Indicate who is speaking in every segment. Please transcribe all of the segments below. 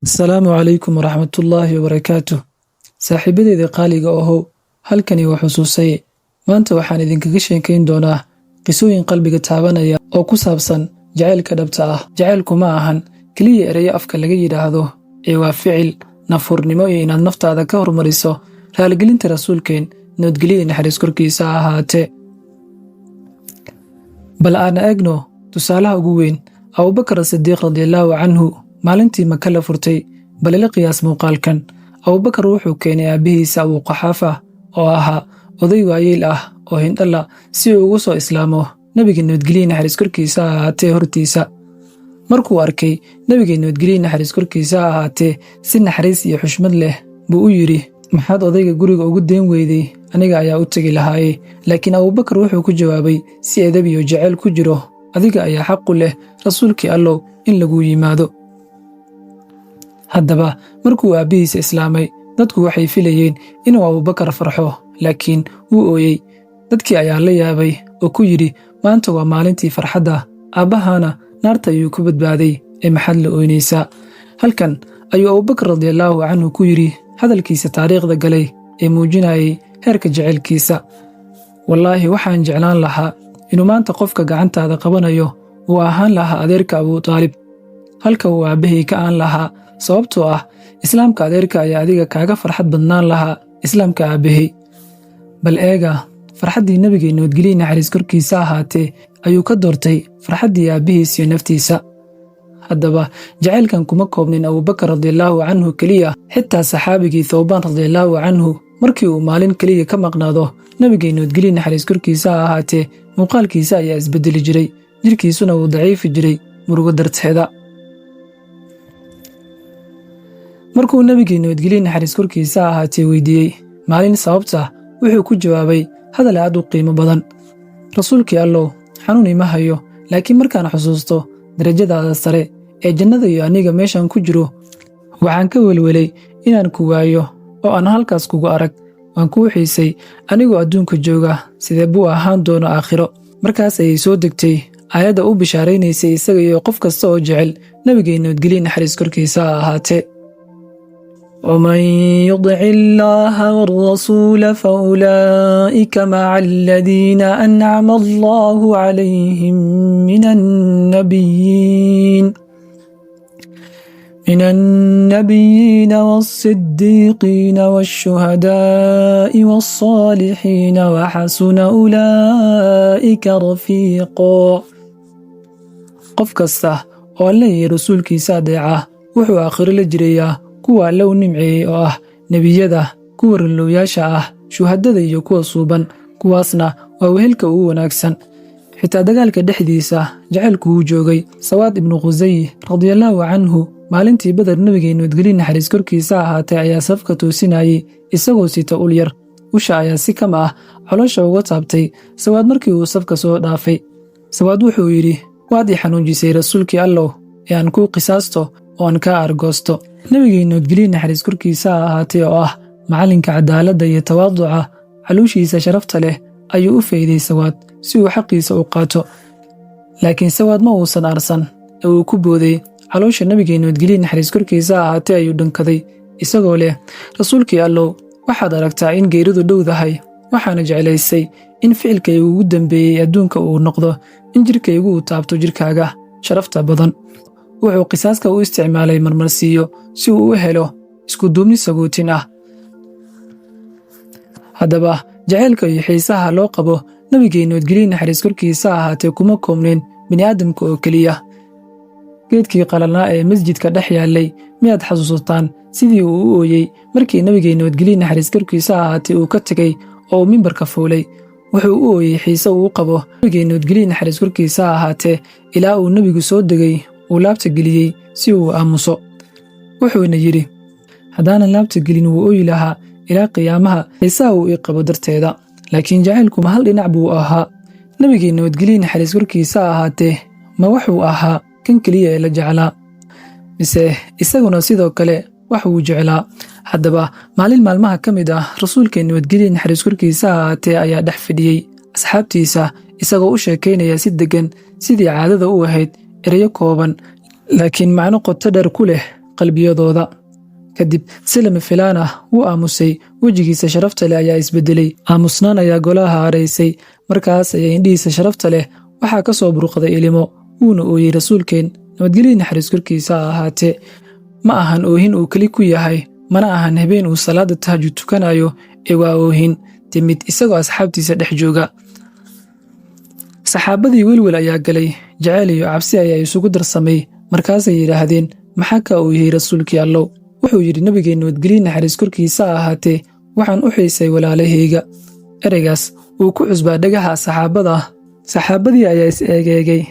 Speaker 1: Asalaamu calaykum waraxmatullaahi wabarakaatuh. Saaxiibadeeda qaaliga ahow, halkani waa Xusuusaye. Maanta waxaan idinkaga sheekayn doonaa qisooyin qalbiga taabanaya oo ku saabsan jacaylka dhabta ah. Jacaylku ma ahan keliya ereyo afka laga yidhaahdo, ee waa ficil, nafhurnimo iyo inaad naftaada ka hormariso raaligelinta rasuulkeen, nabadgelyo naxariis korkiisa ha ahaatee. Bal aan eegno tusaalaha ugu weyn, Abubakar Sidiiq radiallaahu canhu, maalintii Maka la furtay. Bal ila qiyaas muuqaalkan. Abubakar wuxuu keenay aabbihiisa Abuqaxaafa oo ahaa oday waayeel ah oo hindhala, si uu ugu soo islaamo nebiga, nabadgelye naxariis korkiisa ha ahaatee, hortiisa. Markuu arkay nebiga, nabadgelye naxariis korkiisa ha ahaatee, si naxariis iyo xushmad leh buu u yidhi: "Maxaad odayga guriga ugu dayn weyday? Aniga ayaa u tegi lahaaye." Laakiin Abubakar wuxuu ku jawaabay si edeb iyo jacayl ku jiro: "Adiga ayaa xaqu leh, rasuulkii Allow, in laguu yimaado." Haddaba markuu aabbihiisa islaamay, dadku waxay filayeen inuu Abubakar farxo, laakiin wuu ooyey. Dadkii ayaa la yaabay oo ku yidhi: "Maanta waa maalintii farxadda, aabbahana naarta ayuu ku badbaaday, ee maxaad la ooynaysaa?" Halkan ayuu Abubakar radiallaahu canhu ku yidhi hadalkiisa taariikhda galay ee muujinayay heerka jacaylkiisa: "Wallaahi, waxaan jeclaan lahaa inuu maanta qofka gacantaada qabanayo uu ahaan lahaa adeerka Abutaalib, halka uu aabbahay ka aan lahaa, sababtoo ah islaamka adeerka ayaa adiga kaaga farxad badnaan lahaa islaamka aabbahay." Bal eega, farxaddii nebigay, nabadgelye naxariis korkiisa ahaatee, ayuu ka doortay farxaddii aabbihiis iyo naftiisa. Haddaba jacaylkan kuma koobnin Abubakar radiallaahu canhu keliya. Xitaa saxaabigii Thawbaan radiallaahu canhu, markii uu maalin keliya ka maqnaado nebigay, nabadgelye naxariis korkiisa ha ahaatee, muuqaalkiisa ayaa isbeddeli jiray, jidhkiisuna wuu daciifi jiray murugo darteeda. Markuu nebigii, nabadgelye naxariis korkiisa ahaatee, weydiiyey maalin sababta, wuxuu ku jawaabay hadal aad u qiimo badan: "Rasuulkii Allow, xanuun ima hayo, laakiin markaan xusuusto darajadaada sare ee jannada iyo aniga meeshan ku jiro, waxaan ka welwelay inaan ku waayo oo aan halkaas kugu arag. Waan kuu xiisay anigoo adduunka jooga, sidee buu ahaan doono aakhiro?" Markaas ayay soo degtay aayadda u bishaaraynaysay isaga iyo qof kasta oo jecel nebigay, nabadgelye naxariis korkiisa ha ahaatee: ومن يطع الله والرسول فأولئك مع الذين أنعم الله عليهم من النبيين والصديقين والشهداء والصالحين وحسن أولئك رفيقا. Qof kasta oo Alle iyo rasuulkiisa adeeca wuxuu aakhiro la jirayaa kuwa Alle u nimceeyey, oo ah nebiyada, kuwa runlowyaasha ah, shuhadada iyo kuwa suuban. Kuwaasna waa wehelka ugu wanaagsan. Xitaa dagaalka dhexdiisa jacaylku wuu joogay. Sawaad ibnu Khusay radiallaahu canhu, maalintii Badar, nebigay, nabadgelye naxariis korkiisa ahaatay, ayaa safka toosinayay isagoo sita ul yar. Usha ayaa si kama ah caloosha uga taabtay Sawaad markii uu safka soo dhaafay. Sawaad wuxuu yidhi: "Waad i xanuujisay, rasuulkii Allow, ee aan kuu qisaasto oo aan kaa argoosto." Nebigay, nabadgelye naxariis korkiisa ahaatay, oo ah macallinka cadaaladda iyo tawaaduca, calooshiisa sharafta leh ayuu u fayday Sawaad si uu xaqiisa u qaato. Laakiin Sawaad ma uusan arsan ee uu ku booday caloosha nebigay, nabadgelye naxariis korkiisa ahaatay, ayuu dhankaday isagoo leh: "Rasuulkii Allow, waxaad aragtaa in geeridu dhowdahay, waxaana jeclaysay in ficilkaygu ugu dambeeyey adduunka uu noqdo in jidhkaygu uu taabto jidhkaaga sharafta badan." Wuxuu qisaaska u isticmaalay marmarsiiyo si uu u helo iskuduubni sagootin ah. Haddaba jacaylka iyo xiisaha loo qabo nebigay, nabadgelye naxariis korkiisa ahaatee, kuma koobnayn bini'aadamka oo keliya. Geedkii qalalnaa ee masjidka dhex yaallay, miyaad xasuusataan sidii uu u ooyey markii nebigay, nabadgelye naxariis korkiisa ahaatee, uu ka tegey oo uu mimbarka fuulay? Wuxuu u ooyey xiise uu u qabo nebigay, nabadgelye naxariis korkiisa ahaatee, ilaa uu nebigu soo degay, uu laabta geliyey si uu aamuso. Wuxuuna yidhi: "Haddaanan laabta gelin, wuu ooyi lahaa ilaa qiyaamaha, xiisaha uu ii qabo darteeda." Laakiin jacaylku ma hal dhinac buu ahaa? Nebigay, nabadgelye naxariis korkiisa ahaatee, ma wuxuu ahaa kan keliya ee la jeclaa, mise isaguna sidoo kale wax wuu jeclaa? Haddaba maalin maalmaha ka mid ah, rasuulkee, nabadgelye naxariis korkiisa ahaatee, ayaa dhex fadhiyey asxaabtiisa isagoo u sheekaynaya si deggan sidii caadada u ahayd, ereyo kooban laakiin macno qoto dheer ku leh. Qalbiyadooda. Kadib si lama filaan ah wuu aamusay. Wejigiisa sharafta leh ayaa isbedelay. Aamusnaan ayaa golaha haraysay. Markaas ayaa indhihiisa sharafta leh waxaa ka soo burqaday ilimo, wuuna ooyey rasuulkeen, nabadgelyo naxariis korkiisa ha ahaatee. Ma ahan oohin uu keli ku yahay, mana ahan habeen uu salaada tahajud tukanayo, ee waa oohin timid isagoo asxaabtiisa dhex jooga. Saxaabadii welwel ayaa galay, jaceyl iyo cabsi ayaa isugu darsamay. Markaasay yidhaahdeen, "Maxaa kaa ooyey, rasuulkii Allow?" Wuxuu yidhi nabigeen, nabadgelyo naxariis korkiisa ha ahaatee, "Waxaan u xiisay walaalahayga." Ereygaas wuu ku cusbaa dhagaha saxaabada. Saxaabadii ayaa is eegeegay.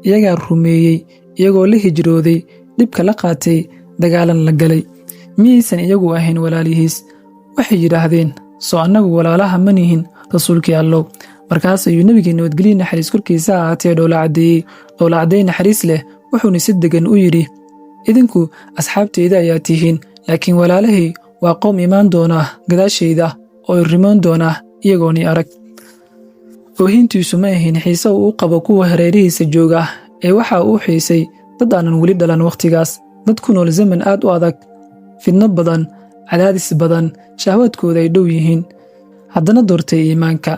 Speaker 1: Iyagaa rumeeyey, iyagoo la hijrooday, dhibka la qaatay, dagaalan la galay. Miyaysan iyagu ahayn walaalihiis? Waxay yidhaahdeen, "Soo annagu walaalaha ma nihin, rasuulkii Allow?" Markaas ayuu nabigii, nabadgelyo naxariis korkiisa ahaatee, dhoola caddeeyey, dhoola cadday naxariis leh. Wuxuuna si deggan u yidhi, "Idinku asxaabtayda ayaa tihiin, laakiin walaalahay waa qoom imaan doona gadaashayda oo irrimoon doona iyagooni arag." Oohintiisu ma ahayn xiise uu u qabo kuwa hareerihiisa jooga, ee waxa uu xiisay dad aanan weli dhalan wakhtigaas, dad ku nool zaman aad u adag, fidno badan, cadaadis badan, shahwaadkooda ay dhow yihiin, haddana doortay iimaanka.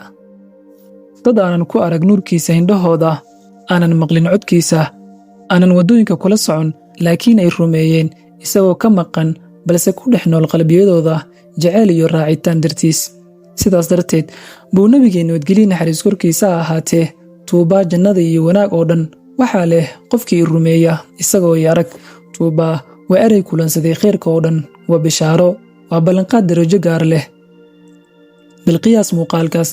Speaker 1: Dad aanan ku arag nuurkiisa indhahooda, aanan maqlin codkiisa, aanan waddooyinka kula socon, laakiin ay rumeeyeen isagoo ka maqan balse ku dhex nool qalbiyadooda jacayl iyo raacitaan dartiis. Sidaas darteed buu nabigeen, nabadgelye naxariis korkiisa ahaatee, "Tuubaa, jannada iyo wanaag oo dhan waxaa leh qofkii i rumeeya isagoo i arag." Tuubaa waa erey kulansaday khayrka oo dhan, waa bishaaro, waa ballanqaad darajo gaar leh. Bilqiyaas muuqaalkaas,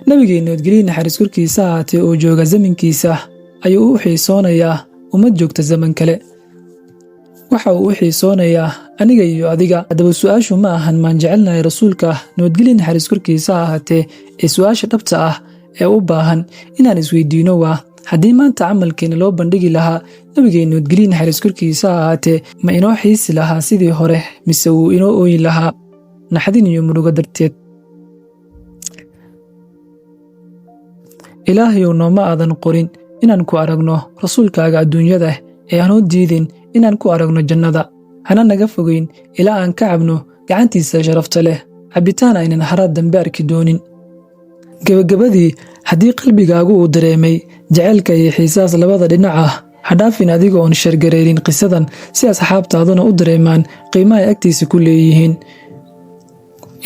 Speaker 1: nabigeen, nabadgelye naxariis korkiisa ahaatee, oo jooga zamankiisa ayuu u xiisoonayaa ummad joogta zaman kale. Waxa uu u xiisoonayaa aniga iyo adiga. Haddaba su'aashu ma ahan maan jecelnahay rasuulka, nabadgelye naxariis korkiisa ahaatee, ee su'aasha dhabta ah ee u baahan inaan isweydiino waa: haddii maanta camalkeena loo bandhigi lahaa nabigeen, nabadgelye naxariis korkiisa ahaatee, ma inoo xiisi lahaa sidii hore, mise wuu inoo ooyi lahaa naxdin iyo murugo darteed? Ilaahayow, nooma aadan qorin inaan ku aragno rasuulkaaga adduunyada, ee hanoo diidin inaan ku aragno jannada. Hana naga fogeyn ilaa aan ka cabno gacantiisa sharafta leh cabbitaan aynan haraad dambe arki doonin. Gebagabadii, haddii qalbigaagu uu dareemay jacaylka iyo xiisaas labada dhinac ah, ha dhaafin adiga oon share-gareynin qisadan, si asxaabtaaduna u dareemaan qiimaha ay agtiisa ku leeyihiin.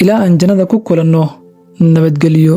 Speaker 1: Ilaa aan jannada ku kulanno, nabadgelyo.